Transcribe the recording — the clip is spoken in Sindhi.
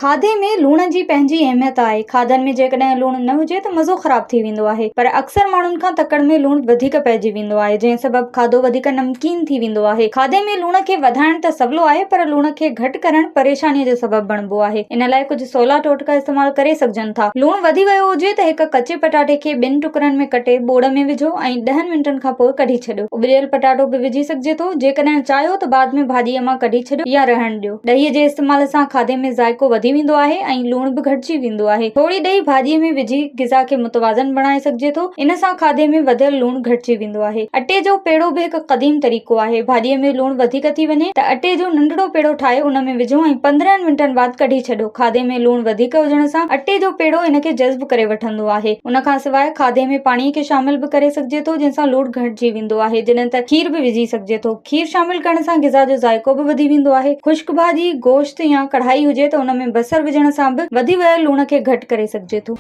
کاڌي ۾ لوڻ جي پنهنجي اهميت آهي. کاڌن ۾ جيڪڏهن لوڻ نه هجي ته مزو خراب ٿي ويندو آهي. پر اڪثر ماڻهن کان تڪڙ ۾ لوڻ وڌيڪ پئجي ويندو آهي جنهن سبب کاڌو وڌيڪ نمڪين ٿي ويندو آهي. کاڌي ۾ لوڻ کي وڌائڻ ته سولو آهي پر لوڻ کي گهٽ ڪرڻ پريشاني جو سبب بڻبو آهي. ان لاء ڪجهه سولا ٽوٽڪا استعمال ڪري سگهجن ٿا. لوڻ وڌي ويو هجي ته هڪ ڪچي پٽاٽي کي ٻن ٽڪرن ۾ ڪٽي ٻوڙ ۾ وجهو ۽ ڏهن منٽن کان پوء ڪڍي ڇڏيو. اٻريل پٽاٽو به وجهي سگهجي ٿو. جيڪڏهن چاهيو ته بعد ۾ ڀاڄيء مان ڪڍي ڇڏيو يا رهڻ ڏيو. ڏهي جي استعمال سان کاڌي ۾ ذائقو وڌي ويندو آهي ۽ لوڻ به گهٽجي ويندو آهي. ٿوري ڏهي ڀاڄيء ۾ وجهي غذا کي متوازن بڻائي سگهجي ٿو. ان سان کاڌي ۾ وڌيل لوڻ گهٽجي ويندو آهي. اٽي جو پيڙو به هڪ قديم طريقو آهي. ڀاڄيء ۾ لوڻ وڌيڪ ٿي وڃي ته اٽي جو ننڍڙو پيڙو ٺاهي ان ۾ وجهو ۽ 15 منٽن بعد ڪڍي ڇڏيو. کاڌي ۾ لوڻ وڌيڪ هجڻ سان اٽي جو پيڙو ان کي جذب ڪري وٺندو آهي. ان کان سواء کاڌي ۾ پاڻي کي شامل به ڪري سگهجي ٿو جنهن سان لوڻ گهٽجي ويندو آهي. جڏهن ته کير به وجهي سگهجي ٿو. کير شامل ڪرڻ سان غذا جو ذائقو به وڌي ويندو آهي. خشڪ ڀاڄي، گوشت يا ڪڙهائي هجي ته ان ۾ بصر وجهڻ سان به وڌي ويل لوڻ کي گهٽ ڪري سگهجي ٿو.